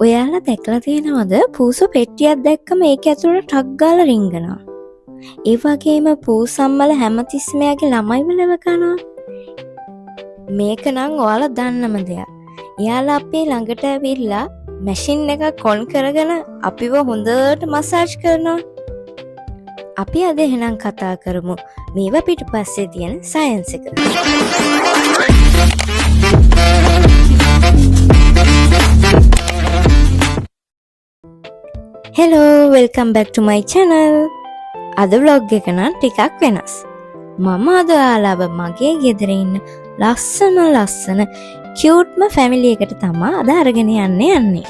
ඔයාලා දැකලා තියෙනවද පූසෝ පෙට්ටියක් දැක්කම ඒක ඇතුළට ටක් ගාලා රිංගනවා. ඒ වගේම පූසම්මල හැමතිස්සෙම එයාගේ ළමයිව ලැබ කනවා. මේක නම් ඔයාලා දන්නම දෙයක්. එයාලා අපේ ළඟට ඇවිල්ලා මැෂින් එකක් ඔන් කරගෙන අපිව හොඳට මසාජ් කරනවා. අපි අද එහෙනම් කතා කරමු මේවා පිටුපස්සේ තියෙන සයන්ස් එක. Hello, welcome back to my channel. අද vlog එක නම් ටිකක් වෙනස්. මම අද ඔයාලව මගේ ගෙදර ඉන්න ලස්සන ලස්සන කියුට්ම ෆැමිලි එකට තමා අද අරගෙන යන්න යන්නේ.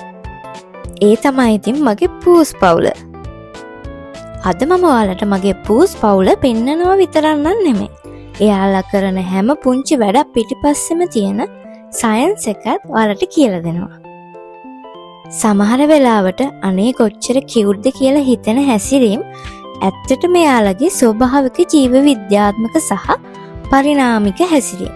ඒ තමයි ඉතින් මගේ පූස් පවුල. අද මම ඔයාලට මගේ පූස් පවුල පෙන්නනවා විතරක් නම් නෙමෙයි. එයාලා කරන හැම පුංචි වැඩක් පිටිපස්සෙම තියෙන සයන්ස් එකත් ඔයාලට කියලා දෙනවා. සමහර වෙලාවට අනේ කොච්චර කියුට්ද කියලා හිතෙන හැසිරීම් ඇත්තටම එයාලගේ ස්වභාවික ජීව විද්‍යාත්මක සහ පරිණාමික හැසිරීම්.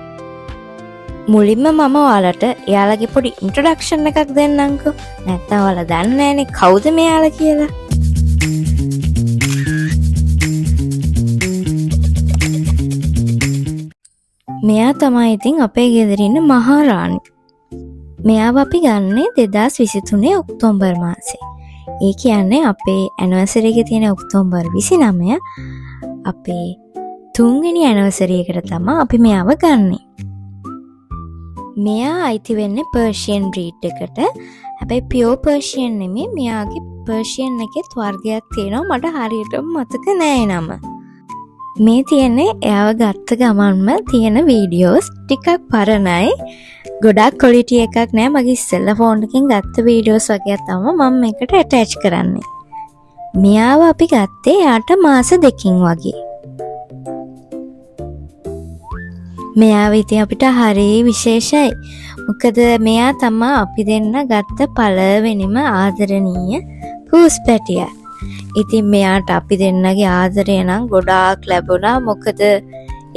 මුලින්ම මම ඔයාලට එයාලගේ පොඩි ඉන්ට්‍රොඩක්ෂන් එකක් දෙන්නම්කෝ. නැත්නම් ඔයාලා දන්නේ නෑනේ කවුද මෙයාලා කියලා. මෙයා තමයි ඉතින් අපේ ගෙදර ඉන්න මහාරාණි. මෙයාව අපි ගන්නේ 2023 ඔක්තෝබර් මාසේ. ඒ කියන්නේ අපේ ඇනිවර්සරි එකේ තියෙන ඔක්තෝබර් 29 අපේ තුන්වෙනි ඇනිවර්සරි එකට තමයි අපි මෙයාව ගන්නේ. මෙයා අයිති වෙන්නේ පර්ෂියන් බ්‍රීඩ් එකට. හැබැයි පියෝ පර්ෂියන් නෙමෙයි, මෙයාගේ පර්ෂියන් එකෙත් වර්ගයක් තියෙනවා, මට හරියටම මතක නෑ නම. මේ තියෙන්නේ එයාව ගත්ත ගමන්ම තියෙන වීඩියෝස් ටිකක් පරණයි. ගොඩක් ක්වොලිටි එකක් නෑ. මගේ ඉස්සෙල්ලා ෆෝන් එකෙන් ගත්ත වීඩියෝස් වගේ තමයි මම මේකට ඇටච් කරන්නේ. මෙයාව අපි ගත්තේ එයාට මාස දෙකකින් වගේ. මෙයාව ඉතින් අපිට හරි විශේෂයි. මොකද මෙයා තමා අපි දෙන්න ගත්ත පළවෙනිම ආදරණීය පූස් පැටියා. ඉතින් මෙයාට අපි දෙන්නගේ ආදරය නම් ගොඩාක් ලැබුණා. මොකද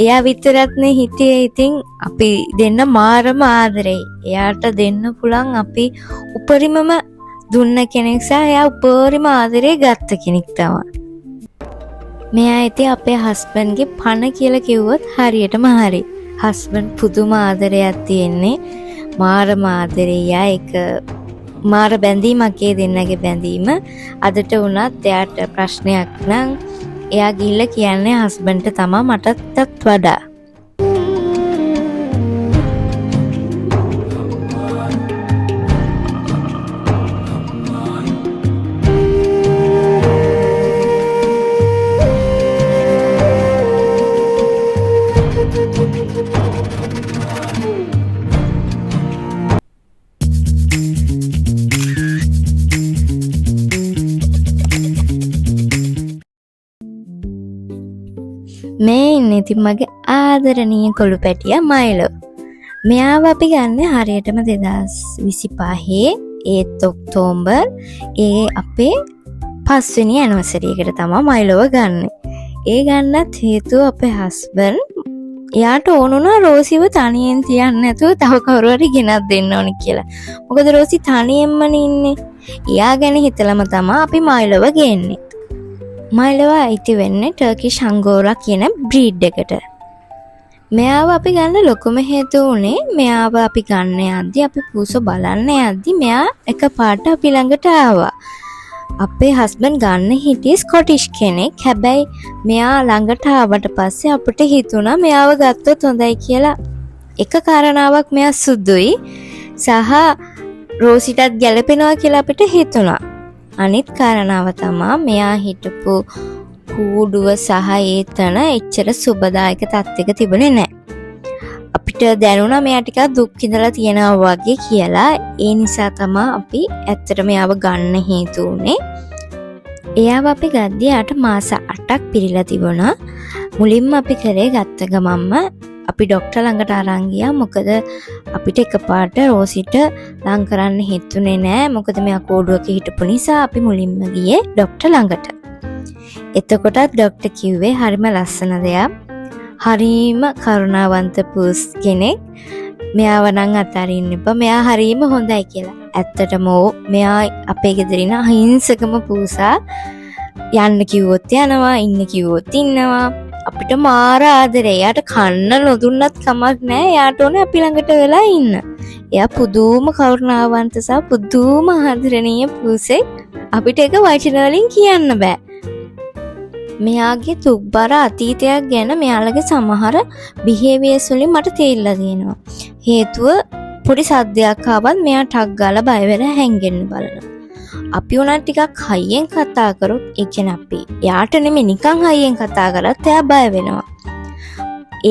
එයා විතරක් නේ හිටියේ. ඉතින් අපි දෙන්න මාරම ආදරෙයි. එයාට දෙන්න පුළුවන් අපි උපරිමම දුන්න කෙනෙක් සහ එයා උපරිම ආදරේ ගත්ත කෙනෙක් තමයි. මෙයා ඉතින් අපේ හස්බන්ඩ්ගේ පණ කියලා කිව්වොත් හරියටම හරි. හස්බන්ඩ් පුදුම ආදරයක් තියෙන්නේ. මාරම ආදරේ. එයා එක මාර බැඳීමක් ඒ දෙන්නගේ බැඳීම. අදට වුණත් එයාට ප්‍රශ්නයක් නම් එයා ගිහිල්ලා කියන්නේ හස්බන්ඩ්ට තමා මටත් වඩා. මේ ඉන්නේ ඉතින් මගේ ආදරණීය කොළු පැටියා මයිලෝ. මෙයාව අපි ගන්න හරියටම 2025 ඒත් ඔක්තෝබර් ඒ අපේ පස්වෙනි ඇනිවර්සරි එකට තමා මයිලෝව ගන්නෙ. ඒ ගන්නත් හේතුව අපේ හස්බන්ඩ් එයාට ඕන වුණා රෝසිව තනියෙන් තියන්න නැතුව තව කවුරු හරි ගෙනත් දෙන්න ඕනි කියලා. මොකද රෝසි තනියෙන්මනේ ඉන්නේ. එයා ගැන හිතලම තමා අපි මයිලෝව ගේන්නේ. මයිලෝව අයිති වෙන්නේ ටර්කිෂ් අංගෝරා කියන බ්‍රීඩ් එකට. මෙයාව අපි ගන්න ලොකුම හේතුව වුණේ මෙයාව අපි ගන්න යද්දි අපි පූසෝ බලන්න යද්දි මෙයා එකපාරට අපි ළඟට ආවා. අපේ හස්බන්ඩ් ගන්න හිටියේ ස්කොටිෂ් කෙනෙක්. හැබැයි මෙයා ළඟට ආවට පස්සේ අපිට හිතුණා මෙයාව ගත්තොත් හොඳයි කියලා. එක කාරණාවක් මෙයා සුදුයි සහ රෝසිටත් ගැලපෙනවා කියලා අපිට හිතුණා. අනිත් කාරණාව තමා මෙයා හිටපු කූඩුව සහ ඒ තැන එච්චර සුබදායක තත්ත්වයක තිබුණේ නෑ. අපිට දැනුණා මෙයා ටිකක් දුක් විඳලා තියෙනවා වගේ කියලා. ඒ නිසා තමා අපි ඇත්තටම එයාව ගන්න හේතු වුණේ. එයාව අපි ගද්දී එයාට මාස 8ක් පිරීලා තිබුණා. මුලින්ම අපි කරේ ගත්ත ගමන්ම අපි ඩොක්ටර් ළඟට අරන් ගියා. මොකද අපිට එකපාරට රෝසිට ලං කරන්න හිතුනේ නෑ. මොකද මෙයා කෝඩුවක හිටපු නිසා අපි මුලින්ම ගියේ ඩොක්ටර් ළඟට. එතකොටත් ඩොක්ටර් කිව්වේ හරිම ලස්සන දෙයක්. හරිම කරුණාවන්ත පූස් කෙනෙක්. මෙයාව නම් අතාරින්න එපා. මෙයා හරීම හොඳයි කියලා. ඇත්තටම ඔව්, මෙයා අපේ ගෙදර ඉන්න අහිංසකම පූසා. යන්න කිව්වොත් යනවා, ඉන්න කිව්වොත් ඉන්නවා. අපිට මාර ආදරේ. එයාට කන්න නොදුන්නත් කමක් නෑ. එයාට ඕනේ අපි ළඟට වෙලා ඉන්න. එයා පුදුම කරුණාවන්ත සහ පුදුම ආදරණීය පූසෙක්. අපිට ඒක වචන වලින් කියන්න බෑ. මෙයාගේ දුක්බර අතීතයක් ගැන මෙයාලගේ සමහර බිහේවියර්ස් වලින් මට තේරිලා තියෙනවා. හේතුව පොඩි සද්දයක් ආවත් මෙයා ටක් ගාලා බය වෙලා හැංගෙන්න බලනවා. අපි උනත් ටිකක් හයියෙන් කතා කරොත්, ඒ කියන්නේ අපි එයාට නෙමෙයි නිකන් හයියෙන් කතා කරත් එයා බය වෙනවා.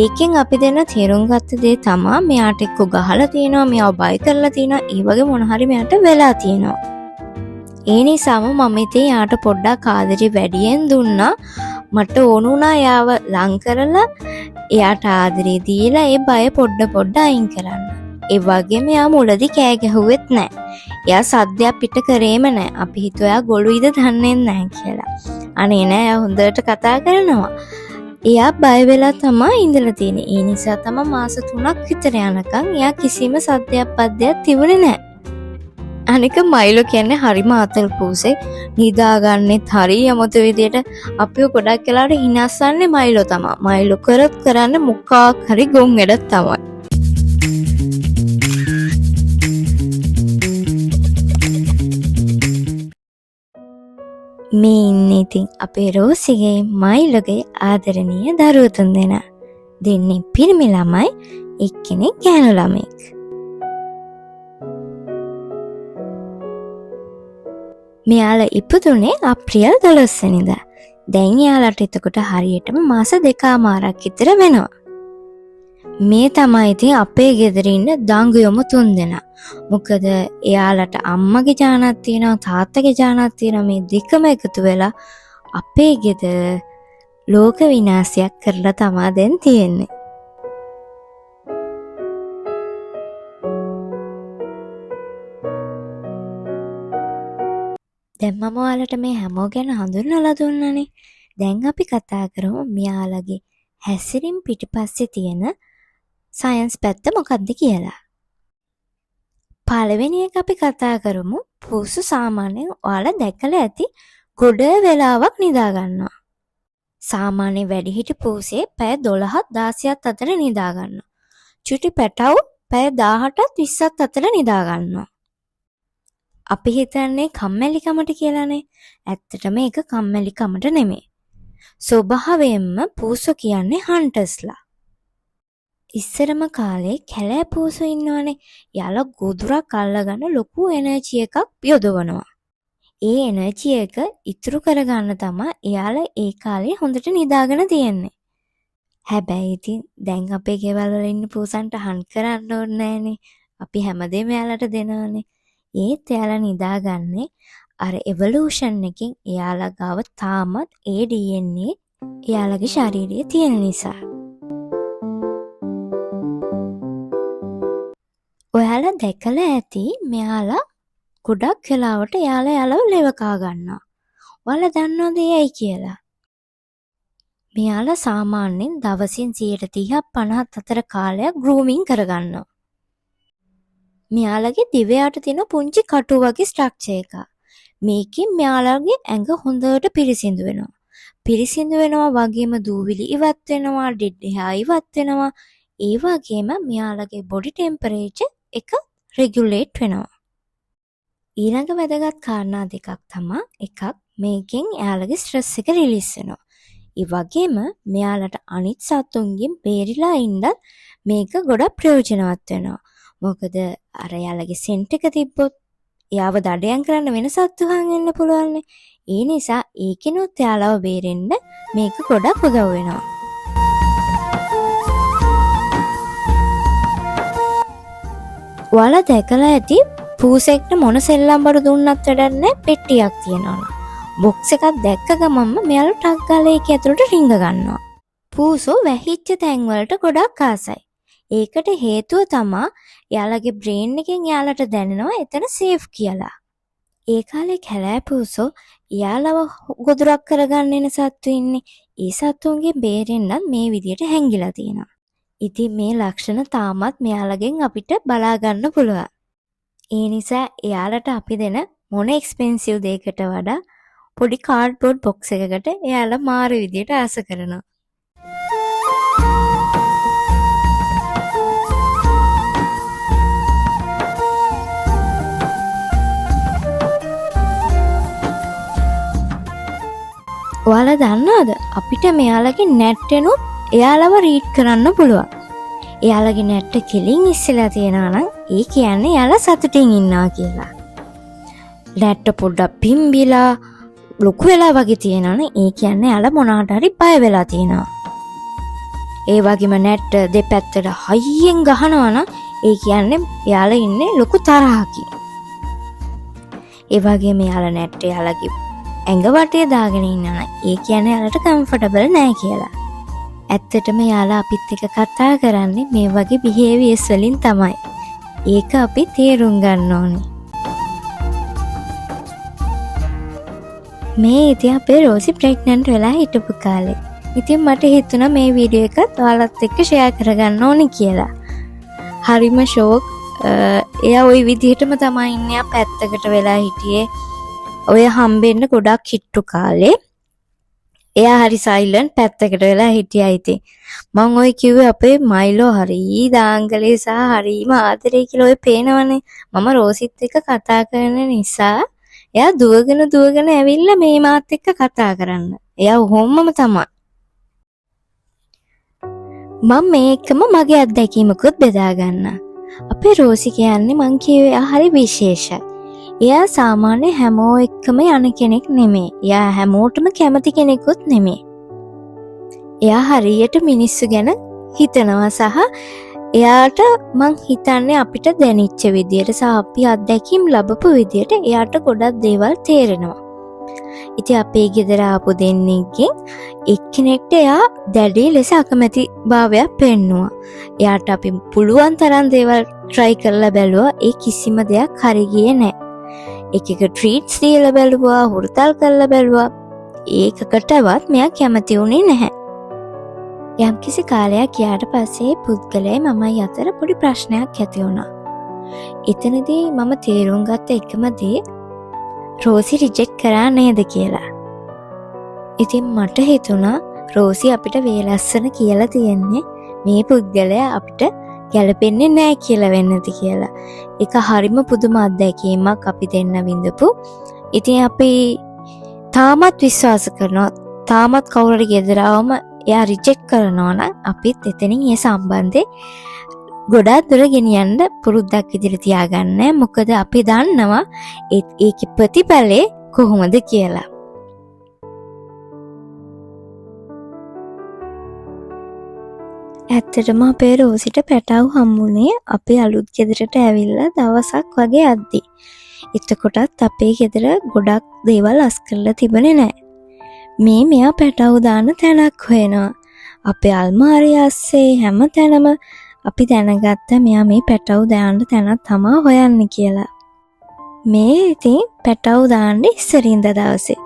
ඒකෙන් අපි දෙන්න තේරුම් ගත්ත දේ තමා මෙයාට එක්ක ගහලා තියෙනවා, මෙයාව බය කරලා තියෙනවා, ඒ වගේ මොන හරි මෙයාට වෙලා තියෙනවා. ඒ නිසාම මම ඉතින් එයාට පොඩ්ඩක් ආදරේ වැඩියෙන් දුන්නා. මට ඕන වුණා එයාව ලං කරලා එයාට ආදරේ දීලා ඒ බය පොඩ පොඩ අයින් කරන්න. ඒ වගේම එයා මුලදි කෑ ගැහුවෙත් නෑ. එයා සද්දයක් පිට කරේම නෑ. අපි හිතුවා එයා ගොළුයිද දන්නේ නෑ කියලා. අනේ නෑ, එයා හොඳට කතා කරනවා. එයා බය වෙලා තමා ඉඳලා තියෙන්නේ. ඒ නිසා තමා මාස 3ක් විතර යනකම් එයා කිසිම සද්දයක් පද්දයක් තිබුණේ නෑ. අනික මයිලෝ කියන්නේ හරිම ආතල් පූසෙක්. නිදාගන්නෙත් හරි අමුතු විදියට. අපිව ගොඩක් වෙලාවට හිනස්සන්නේ මයිලෝ තමා. මයිලෝ කරොත් කරන්නේ මොකක් හරි ගොන් වැඩක් තමයි. මේ ඉන්නේ ඉතින් අපේ රෝසිගේ මයිලෝගේ ආදරණීය දරුවෝ තුන්දෙනා. දෙන්නේ පිරිමි ළමයි, එක්කෙනෙක් ගෑනු ළමයෙක්. මෙයාලා ඉපදුනේ අප්‍රියල් 12 වෙනිදා. දැන් එයාලට එතකොට හරියටම මාස දෙකමාරක් විතර වෙනවා. මේ තමයි ඉතින් අපේ ගෙදර ඉන්න දඟයොමු තුන්දෙනා. මොකද එයාලට අම්මගේ ජානක් තියෙනවා, තාත්තගේ ජානක් තියෙනවා. මේ දෙකම එකතු වෙලා අපේ ගෙදර ලෝක විනාශයක් කරලා තමා දැන් තියෙන්නේ. දැන් මම ඔයාලට මේ හැමෝ ගැන හඳුන්වලා දුන්නානේ. දැන් අපි කතා කරමු මෙයාලගේ හැසිරීම් පිටිපස්සේ තියෙන සයන්ස් පැත්ත මොකද්ද කියලා. පළවෙනි එක අපි කතා කරමු පූසු සාමාන්‍යයෙන් ඔයාලා දැකලා ඇති ගොඩ වෙලාවක් නිදා ගන්නවා. සාමාන්‍ය වැඩිහිටි පූසේ පැය 12ත් 16ත් අතර නිදා ගන්නවා. චුටි පැටවු පැය 18ත් 20ත් අතර නිදා ගන්නවා. අපි හිතන්නේ කම්මැලිකමට කියලානේ. ඇත්තටම ඒක කම්මැලිකමට නෙමෙයි. ස්වභාවයෙන්ම පූසෝ කියන්නේ හන්ටර්ස්ලා. ඉස්සරම කාලේ කැලෑ පූසෝ ඉන්නවනේ. එයාලා ගොදුරක් අල්ලගන්න ලොකු එනර්ජි එකක් යොදවනවා. ඒ එනර්ජි එක ඉතුරු කරගන්න තමා එයාලා ඒ කාලේ හොඳට නිදාගෙන තියෙන්නේ. හැබැයි ඉතින් දැන් අපේ ගෙවල් වල ඉන්න පූසන්ට හන්ට් කරන්න ඕනේ නෑනේ. අපි හැමදේම එයාලට දෙනවනේ. ඒත් එයාලා නිදාගන්නේ අර එවලූෂන් එකෙන් එයාලා ගාව තාමත් ඒ DNA එයාලගේ ශරීරයේ තියෙන නිසා. ඔයාලා දැකලා ඇති මෙයාලා ගොඩක් වෙලාවට එයාලා එයාලව ලෙව කා ගන්නවා. ඔයාලා දන්නවද ඒ ඇයි කියලා? මෙයාලා සාමාන්‍යයෙන් දවසින් සියයට තිහක් පනහත් අතර කාලයක් ගෲමින් කරගන්නවා. මෙයාලගේ දිව යට තියෙන පුංචි කටු වගේ ස්ට්‍රක්චර් එකක්. මේකෙන් මෙයාලගේ ඇඟ හොඳට පිරිසිදු වෙනවා. පිරිසිදු වෙනවා වගේම දූවිලි ඉවත් වෙනවා, ඩෙඩ් හෙයා ඉවත් වෙනවා. ඒ වගේම මෙයාලගේ බොඩි ටෙම්පරේචර් එක රෙගියුලේට් වෙනවා. ඊළඟ වැදගත් කාරණා දෙකක් තමා, එකක් මේකෙන් එයාලගේ ස්ට්‍රෙස් එක රිලීස් වෙනවා. ඒ වගේම මෙයාලට අනිත් සතුන්ගෙන් බේරිලා ඉන්නත් මේක ගොඩක් ප්‍රයෝජනවත් වෙනවා. මොකද අර එයාලගේ සෙන්ට් එක තිබ්බොත් එයාව දඩයම් කරන්න වෙන සත්තු හං වෙන්න පුළුවන්නේ. ඒ නිසා ඒකිනුත් එයාලව බේරෙන්න මේක ගොඩක් උදව් වෙනවා. ඔයාලා දැකලා ඇති පූසෙක්ට මොන සෙල්ලම් බඩු දුන්නත් වැඩක් නෑ, පෙට්ටියක් තියෙනවා. බොක්ස් එකක් දැක්ක ගමන්ම මෙයාලා ටක් ගාලා ඒක ඇතුළට රිංග ගන්නවා. පූසෝ වැහිච්ච තැන්වලට ගොඩක් ආසයි. ඒකට හේතුව තමා එයාලගේ බ්‍රේන් එකෙන් එයාලට දැනෙනවා එතන සේෆ් කියලා. ඒ කාලේ කැලෑ පූසෝ එයාලව ගොදුරක් කරගන්න එන සත්තු ඉන්නේ. ඒ සත්තුන්ගෙන් බේරෙන්නත් මේ විදියට හැංගිලා තියෙනවා. ඉතින් මේ ලක්ෂණ තාමත් මෙයාලගෙන් අපිට බලා ගන්න පුළුවන්. ඒ නිසා එයාලට අපි දෙන මොන එක්ස්පෙන්සිව් දෙයකට වඩා පොඩි කාඩ්බෝඩ් බොක්ස් එකකට එයාලා මාර විදියට ආස කරනවා. ඔයාලා දන්නවද අපිට මෙයාලගේ නැට්ටෙනුත් එයාලව රීඩ් කරන්න පුළුවන්. එයාලගේ නැට්ට කෙලින් ඉස්සෙලා තියෙනවා නම් ඒ කියන්නේ එයාලා සතුටින් ඉන්නවා කියලා. නැට්ට පොඩ්ඩක් පිම්බිලා ලොකු වෙලා වගේ තියෙනවා නම් ඒ කියන්නේ එයාලා මොනකට හරි බය වෙලා තියෙනවා. ඒ වගේම නැට්ට දෙපැත්තට හයියෙන් ගහනවා නම් ඒ කියන්නේ එයාලා ඉන්නේ ලොකු තරහකින්. ඒ වගේම එයාලා නැට්ට එයාලගේ ඇඟ වටේ දාගෙන ඉන්නවා නම් ඒ කියන්නේ එයාලට කම්ෆර්ටබල් නෑ කියලා. ඇත්තටම එයාලා අපිත් එක්ක කතා කරන්නේ මේ වගේ බිහේවියර්ස් වලින් තමයි. ඒක අපි තේරුම් ගන්න ඕනේ. මේ ඉතින් අපේ රෝසි ප්‍රෙග්නන්ට් වෙලා හිටපු කාලේ. ඉතින් මට හිතුණා මේ වීඩියෝ එකත් ඔයාලත් එක්ක ෂෙයා කරගන්න ඕනේ කියලා. හරිම ෂෝක්. එයා ওই විදිහටම තමයි ඉන්නේ. එයා පැත්තකට වෙලා හිටියේ. ඔය හම්බෙන්න ගොඩක් හිට්ටු කාලේ. එයා හරි සයිලන්ට් පැත්තකට වෙලා හිටියා ඉතින්. මං ඔය කිව්වේ අපේ මයිලෝ හරි දාංගලේ සහ හරිම ආදරේ කියලා ඔය පේනවනේ. මම රෝසිත් එක්ක කතා කරන නිසා එයා දුවගෙන දුවගෙන ඇවිල්ලා මේ මාත් එක්ක කතා කරන්න. එයා ඔහොමම තමයි. මං මේකම මගේ අත්දැකීමකුත් බෙදා ගන්න. අපේ රෝසි කියන්නේ මං කිව්වේ එයා හරි විශේෂයි. එයා සාමාන්‍ය හැමෝ එක්කම යන කෙනෙක් නෙමෙයි. එයා හැමෝටම කැමති කෙනෙකුත් නෙමෙයි. එයා හරියට මිනිස්සු ගැන හිතනවා සහ එයාට මං හිතන්නේ අපිට දැනෙච්ච විදියට සහ අපි අත්දැකීම් ලැබපු විදියට එයාට ගොඩක් දේවල් තේරෙනවා. ඉතින් අපේ ගෙදර ආපු දෙන්නෙක්ගෙන් එක්කෙනෙක්ට එයා දැඩි ලෙස අකමැති භාවයක් පෙන්නුවා. එයාට අපි පුළුවන් තරම් දේවල් ට්‍රයි කරලා බැලුවා. ඒ කිසිම දෙයක් හරි ගියේ නෑ. එක එක ට්‍රීට්ස් දීලා බැලුවා, හුරතල් කරලා බැලුවා. ඒකකටවත් මෙයා කැමති වුණේ නැහැ. යම්කිසි කාලයක් ගියාට පස්සේ පුද්ගලයයි මමයි අතර පොඩි ප්‍රශ්නයක් ඇති වුණා. එතනදී මම තේරුම් ගත්ත එකම දේ රෝසි රිජෙක්ට් කරා නේද කියලා. ඉතින් මට හිතුණා රෝසි අපිට වේලස්සන කියලා තියෙන්නේ මේ පුද්ගලයා අපිට ගැලපෙන්නේ නෑ කියලා වෙන්න ඇති කියලා. ඒක හරිම පුදුම අත්දැකීමක් අපි දෙන්න විඳපු. ඉතින් අපි තාමත් විශ්වාස කරනවා, තාමත් කවුරු හරි ගෙදර ආවම එයා රිජෙක්ට් කරනවා නම් අපිත් එතනින් ඒ සම්බන්ධේ ගොඩාක් දුර ගෙනියන්න පුරුද්දක් විදිහට තියාගන්න. මොකද අපි දන්නවා ඒකේ ප්‍රතිඵලේ කොහොමද කියලා. ඇත්තටම අපේ රෝසිට පැටව් හම්බුනේ අපේ අලුත් ගෙදරට ඇවිල්ලා දවසක් වගේ යද්දි. එතකොටත් අපේ ගෙදර ගොඩක් දේවල් අස් කරලා තිබුණේ නෑ. මෙයා පැටව් දාන තැනක් හොයනවා. අපේ අල්මාරිය අස්සේ හැම තැනම අපි දැනගත්තා මෙයා මේ පැටව් දාන්න තැනක් තමා හොයන්නේ කියලා. මේ ඉතින් පැටව් දාන්න ඉස්සරින්ද දවසේ.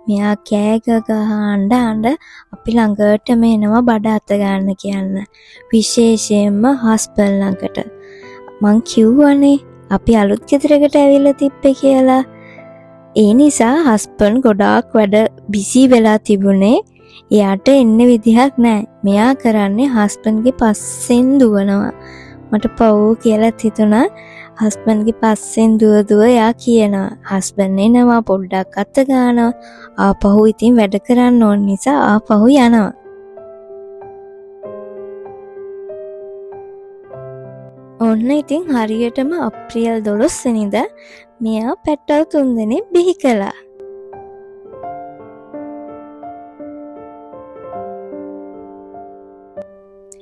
මෙයා කෑ ගහ අඬ අඬ අපි ළඟටම එනවා බඩ අත ගන්න කියන්න. විශේෂයෙන්ම හස්බන්ඩ් ළඟට. මං කිව්වනේ අපි අලුත් ගෙදරකට ඇවිල්ලා තිබ්බේ කියලා. ඒ නිසා හස්බන්ඩ් ගොඩාක් වැඩ බිසි වෙලා තිබුණේ. එයාට එන්න විදිහක් නෑ. මෙයා කරන්නේ හස්බන්ඩ්ගේ පස්සෙන් දුවනවා. මට පව් කියලාත් හිතුණා. හස්බන්ඩ්ගේ පස්සෙන් දුව දුව එයා කියනවා. හස්බන්ඩ් එනවා පොඩ්ඩක් අත ගන්නවා. ආපහු ඉතින් වැඩ කරන්න ඕන නිසා ආපහු යනවා. ඔන්න ඉතින් හරියටම අප්‍රේල් 12 වෙනිදා මෙයා පැටව් තුන්දෙනෙක් බිහි කළා.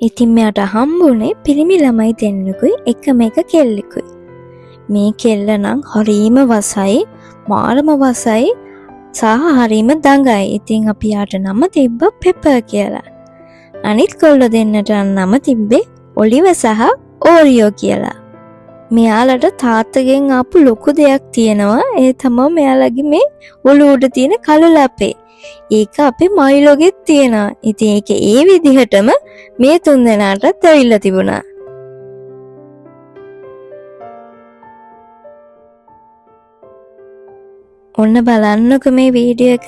ඉතින් මෙයාට හම්බුනේ පිරිමි ළමයි දෙන්නෙකුයි එකම එක කෙල්ලෙකුයි. මේ කෙල්ල නම් හරීම වසයි, මාරම වසයි සහ හරීම දඟයි. ඉතින් අපි යාට නම තිබ්බ පෙපර් කියලා. අනිත් කොල්ල දෙන්නට නම තිබ්බේ ඔලිව සහ ඕරියෝ කියලා. මෙයාලට තාත්තගෙන් ආපු ලොකු දෙයක් තියෙනවා. ඒ තමා මෙයාලගේ මේ ඔළුව උඩ තියෙන කළු ලපේ. ඒක අපේ මයිලෝගෙත් තියෙනවා. ඉතින් ඒක ඒ විදිහටම මේ තුන් දෙනාටත් ඇවිල්ලා තිබුණා. ඔන්න බලන්නකො මේ වීඩියෝ එක.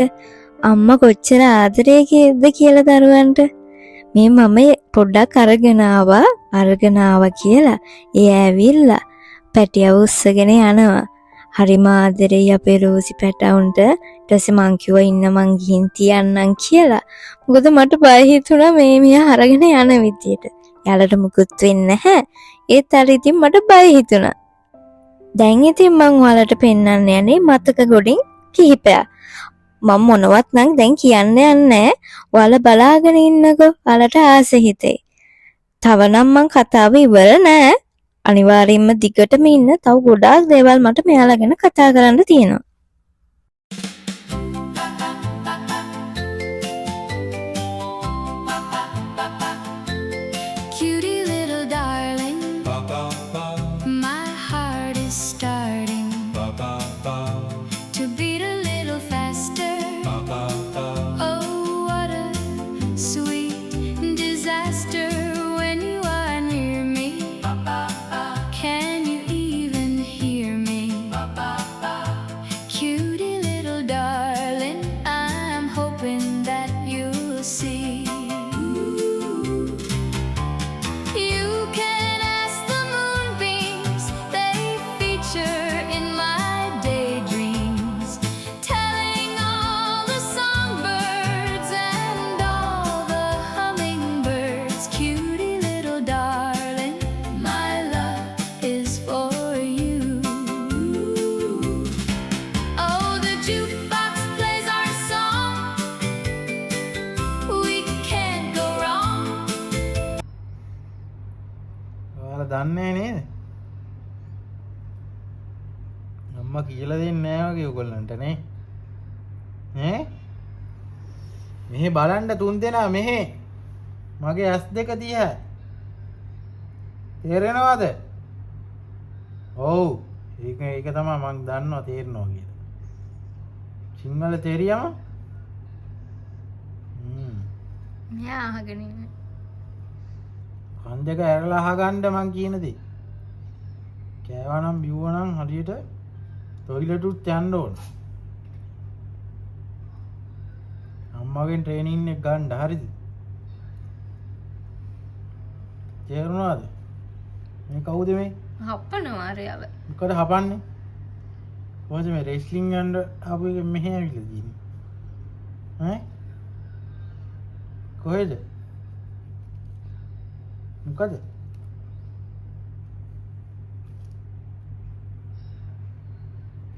අම්මා කොච්චර ආදරේද කියලා දරුවන්ට. මේ මම පොඩ්ඩක් අරගෙන ආවා කියලා ඒ ඇවිල්ලා පැටියව උස්සගෙන යනවා. හරිම ආදරෙයි අපේ රෝසි පැටවුන්ට. ඊට පස්සේ මං කිව්වා ඉන්න මං ගිහින් තියන්නම් කියලා. මොකද මට බය හිතුණා මේ මියා අරගෙන යන විදියට. යාලට මුකුත් වෙන්නේ නැහැ. ඒත් අර ඉතින් මට බය හිතුණා. දැන් ඉතින් මං ඔයාලට පෙන්වන්න යන්නේ මතක ගොඩින් කිහිපයක්. මං මොනවත් නම් දැන් කියන්න යන්නේ නැහැ. ඔයාලා බලාගෙන ඉන්නකෝ. ඔයාලට ආස හිතේ. තව නම් මං කතාව ඉවර නෑ. අනිවාර්යයෙන්ම දිගටම ඉන්න. තව ගොඩාක් දේවල් මට මෙයාලා ගැන කතා කරන්න තියෙනවා. Cutie little darling, my heart is starting to beat a little faster. Oh, what a sweet disaster when you are near me. Can you even hear me? Cutie little darling, I'm hoping that you'll see. You can ask the moonbeams, they feature in my daydreams, telling all the songbirds and all the hummingbirds. Cutie little darling, my love is for you. Oh, the jukebox plays our song. We can't go wrong. ඔයාලා දන්නේ නේද? අම්මා කියලා දෙන්නේ නෑ වගේ ඔයගොල්ලන්ට නේ. ඈ? මෙහෙ බලන්න තුන් දෙනා මෙහෙ. මගේ ඇස් දෙක දිහා. තේරෙනවද? ඔව්. ඒක තමයි මං දන්නවා තේරෙනවා කියලා. සිංහල තේරියම? මෙයා අහගෙන ඉන්නේ. කන් දෙක ඇරලා අහගන්න මං කියන දේ. කෑවනම් බිව්වනම් හරියට ටොයිලට් උත් යන්න ඕන. අම්මගෙන් ට්‍රේනින් එක ගන්න හරිද? තේරුණාද? මේ කවුද මේ? හප්පනවා අරයව. මොකද හපන්නේ? කොහොමද මේ රෙස්ලිං යන්න ආපු එක මෙහෙ ඇවිල්ලා තියෙන්නේ? ඈ? කොහෙද? මොකද?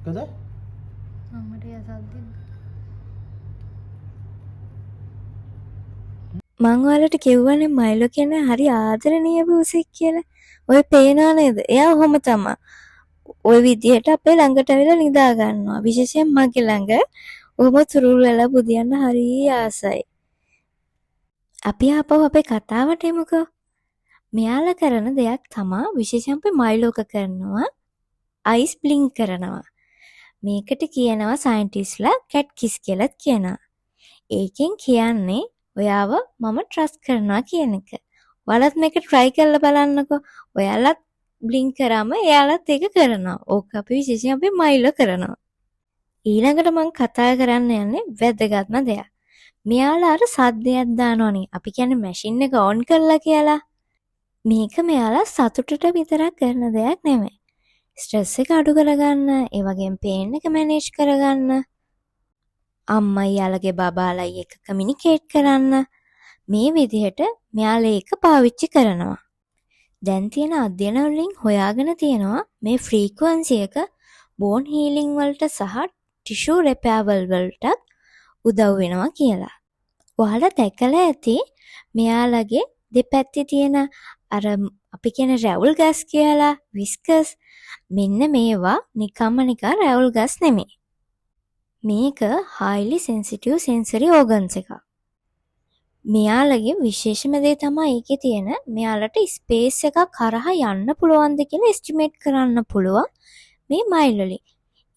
මොකද? මට යසද්දි මං ඔයාලට කිව්වනේ මයිලෝ කියන්නේ හරි ආදරණීය පූසෙක් කියලා. ඔය පේනවා නේද? එයා ඔහොම තමා. ඔය විදිහට අපේ ළඟට ඇවිල්ලා නිදා ගන්නවා. විශේෂයෙන් මගේ ළඟ ඔහොම තුරුල් වෙලා බුදියන්න හරි ආසයි. අපි ආපහු අපේ කතාවට එමුකෝ. මෙයාලා කරන දෙයක් තමා විශේෂයෙන් අපේ මයිලෝක කරනවා අයිස් බ්ලින්ක් කරනවා. මේකට කියනවා සයන්ටිස්ට්ලා කැට් කිස් කියලාත් කියනවා. ඒකෙන් කියන්නේ ඔයාව මම ට්‍රස්ට් කරනවා කියන එක. ඔයාලත් මේක ට්‍රයි කරලා බලන්නකෝ. ඔයාලත් බ්ලින්ක් කරාම එයාලත් ඒක කරනවා. ඕක අපි විශේෂයෙන් අපේ මයිලෝ කරනවා. ඊළඟට මං කතා කරන්න යන්නේ වැදගත්ම දෙයක්. මෙයාලා අර සද්දයක් දානවනේ. අපි කියන්නේ මැෂින් එක ඔන් කරලා කියලා. මේක මෙයාලා සතුටට විතරක් කරන දෙයක් නෙමෙයි. ස්ට්‍රෙස් එක අඩු කරගන්න, ඒ වගේම පේන් එක මැනේජ් කරගන්න, අම්මයි යාළගේ බබාලයි එක්ක කමියුනිකේට් කරන්න, මේ විදිහට මෙයාලා ඒක පාවිච්චි කරනවා. දැන් තියෙන අධ්‍යයන වලින් හොයාගෙන තියෙනවා මේ ෆ්‍රීකවන්සි එක බෝන් හීලින් වලට සහ ටිෂු රිපෙයාර් වලටත් උදව් වෙනවා කියලා. ඔයාලා දැකලා ඇති මෙයාලගේ දෙපැත්තේ තියෙන අර අපි කියන රැවුල් ගස් කියලා, විස්කස්, මෙන්න මේවා නිකම්ම නිකන් රැවුල් ගස් නෙමෙයි. මේක highly sensitive sensory organs එකක්. මෙයාලගේ විශේෂම දේ තමයි ඒකේ තියෙන මෙයාලට ස්පේස් එකක් හරහා යන්න පුළුවන්ද කියලා එස්ටිමේට් කරන්න පුළුවන් මේ මයිල් වලින්.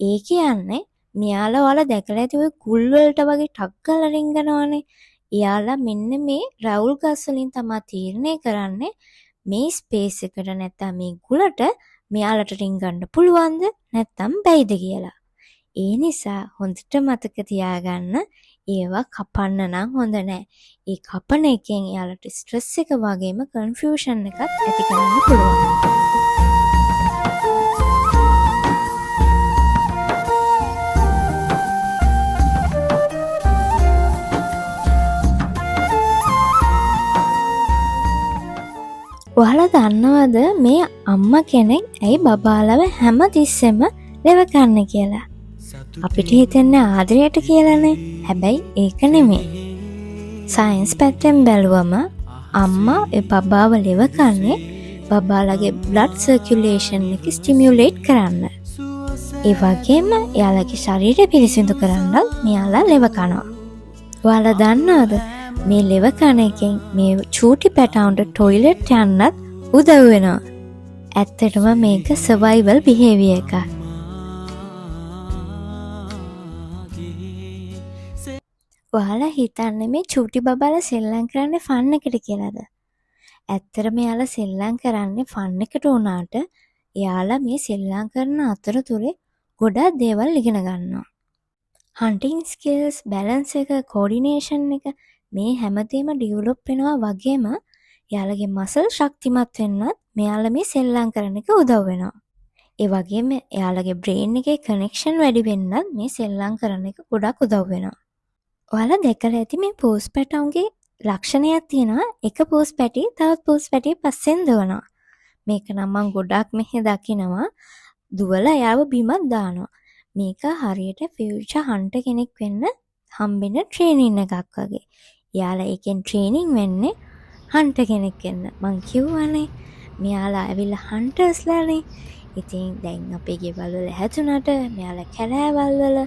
ඒ කියන්නේ මෙයාලා ඔයාලා දැකලා ඇති ඔය ගුල් වලට වගේ ටක් ගාලා රිංගනවානේ. එයාලා මෙන්න මේ රවුල් ගස් වලින් තමා තීරණය කරන්නේ මේ ස්පේස් එකට නැත්තම් මේ ගුලට මෙයාලට රිංගන්න පුළුවන්ද නැත්තම් බැයිද කියලා. ඒ නිසා හොඳට මතක තියාගන්න ඒවා කපන්න නම් හොඳ නෑ. ඒ කපන එකෙන් එයාලට ස්ට්‍රෙස් එක වගේම කන්ෆියුෂන් එකත් ඇති කරන්න පුළුවන්. ඔයාලා දන්නවද මේ අම්මා කෙනෙක් ඇයි බබාලව හැම තිස්සෙම ලෙව කන්නේ කියලා? අපිට හිතෙන්නේ ආදරයට කියලානේ. හැබැයි ඒක නෙමෙයි. සයන්ස් පැත්තෙන් බැලුවම අම්මා ඒ බබාව ලෙව කන්නේ බබාලගේ බ්ලඩ් සර්කියුලේෂන් එක ස්ටිමියුලේට් කරන්න. ඒ වගේම එයාලගේ ශරීරය පිරිසිදු කරන්නත් මෙයාලා ලෙව කනවා. ඔයාලා දන්නවද මේ ලෙව කන එකෙන් මේ චූටි පැටවුන්ට ටොයිලට් යන්නත් උදව් වෙනවා. ඇත්තටම මේක සර්වයිවල් බිහේවියර් එකක්. ඔයාලා හිතන්නේ මේ චූටි බබාලා සෙල්ලම් කරන්නේ ෆන් එකට කියලාද? ඇත්තටම එයාලා සෙල්ලම් කරන්නේ ෆන් එකට වුණාට එයාලා මේ සෙල්ලම් කරන අතරතුරේ ගොඩාක් දේවල් ඉගෙන ගන්නවා. හන්ටිං ස්කිල්ස්, බැලන්ස් එක, කෝඩිනේෂන් එක මේ හැමදේම ඩෙවලොප් වෙනවා වගේම එයාලගේ මසල් ශක්තිමත් වෙන්නත් මෙයාලා මේ සෙල්ලම් කරන එක උදව් වෙනවා. ඒ වගේම එයාලගේ බ්‍රේන් එකේ කනෙක්ෂන් වැඩි වෙන්නත් මේ සෙල්ලම් කරන එක ගොඩක් උදව් වෙනවා. ඔයාලා දැකලා ඇති මේ පූස් පැටවුන්ගේ ලක්ෂණයක් තියෙනවා. එක පූස් පැටිය තවත් පූස් පැටිය පස්සෙන් දුවනවා. මේක නම් මං ගොඩක් මෙහෙ දකිනවා. දුවලා එයාව බිමත් දානවා. මේක හරියට ෆියුචර් හන්ටර් කෙනෙක් වෙන්න හම්බෙන ට්‍රේනින් එකක් වගේ. එයාලා ඒකෙන් ට්‍රේනින් වෙන්නේ හන්ටර් කෙනෙක් වෙන්න. මං කිව්වනේ මෙයාලා ඇවිල්ලා හන්ටර්ස්ලානේ. ඉතින් දැන් අපේ ගෙවල් වල හැදුනට මෙයාලා කැලෑවල් වල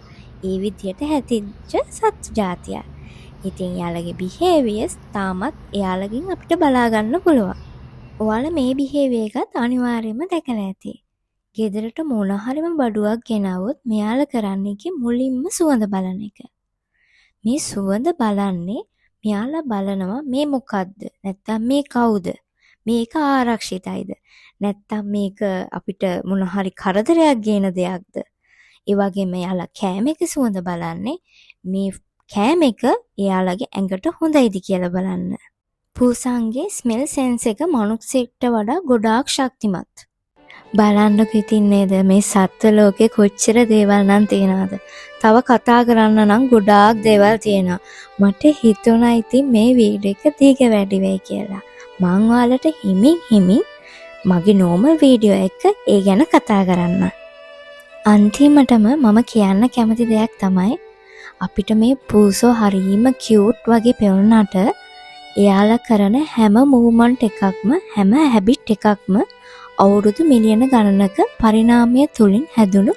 ඒ විදියට හැදිච්ච සත්තු ජාතියක්. ඉතින් එයාලගේ බිහේවියර්ස් තාමත් එයාලගෙන් අපිට බලා ගන්න පුළුවන්. ඔයාලා මේ බිහේවියර් එකත් අනිවාර්යයෙන්ම දැකලා ඇති. ගෙදරට මොන හරිම බඩුවක් ගෙනාවොත් මෙයාලා කරන්නේ ඒකේ මුලින්ම සුවඳ බලන එක. මේ සුවඳ බලන්නේ මෙයාලා බලනවා මේ මොකද්ද? නැත්තම් මේ කවුද? මේක ආරක්ෂිතයිද? නැත්තම් මේක අපිට මොන හරි කරදරයක් ගේන දෙයක්ද? ඒ වගේම එයාලා කෑම එක සුවඳ බලන්නේ මේ කෑම එක එයාලගේ ඇඟට හොඳයිද කියලා බලන්න. පූසන්ගේ ස්මෙල් සෙන්ස් එක මනුස්සයෙක්ට වඩා ගොඩාක් ශක්තිමත්. බලන්නකො ඉතින් නේද මේ සත්ව ලෝකේ කොච්චර දේවල් නම් තියෙනවද? තව කතා කරන්න නම් ගොඩාක් දේවල් තියෙනවා. මට හිතුණා ඉතින් මේ වීඩියෝ එක දිග වැඩි වෙයි කියලා. මං ඔයාලට හිමින් හිමින් මගේ නෝමල් වීඩියෝ එක ඒ ගැන කතා කරන්න. අන්තිමටම මම කියන්න කැමති දෙයක් තමයි අපිට මේ පූසෝ හරීම කියුට් වගේ පෙනුනට එයාලා කරන හැම මූව්මන්ට් එකක්ම හැම හැබිට් එකක්ම අවුරුදු මිලියන ගණනක පරිණාමය තුලින් හැදුණු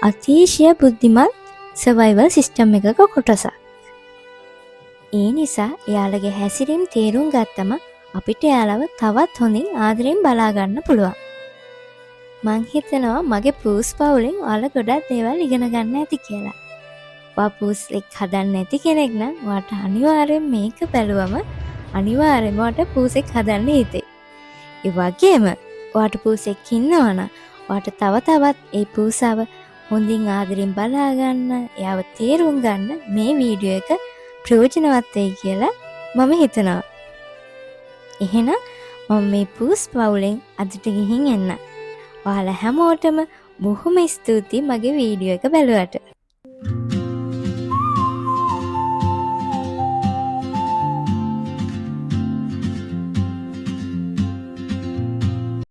අතිශය බුද්ධිමත් සර්වයිවල් සිස්ටම් එකක කොටසක්. ඒ නිසා එයාලගේ හැසිරීම් තේරුම් ගත්තම අපිට එයාලව තවත් හොඳින් ආදරෙන් බලා ගන්න පුළුවන්. මං හිතනවා මගේ පූස් පවුලෙන් ඔයාලා ගොඩක් දේවල් ඉගෙන ගන්න ඇති කියලා. ඔයා පූස් එක් හදන්න නැති කෙනෙක් නම් ඔයාට අනිවාර්යෙන් මේක බැලුවම අනිවාර්යෙන්ම ඔයාට පූසෙක් හදන්න හිතෙයි. ඒ වගේම ඔයාට පූසෙක් ඉන්නවා නම් ඔයාට තව තවත් ඒ පූසාව හොඳින් ආදරෙන් බලා ගන්න, එයාව තේරුම් ගන්න මේ වීඩියෝ එක ප්‍රයෝජනවත් වෙයි කියලා මම හිතනවා. එහෙනම් මම මේ පූස් පවුලෙන් අදට ගිහින් එන්න. ඔයාලා හැමෝටම බොහොම ස්තුතියි මගේ වීඩියෝ එක බැලුවට.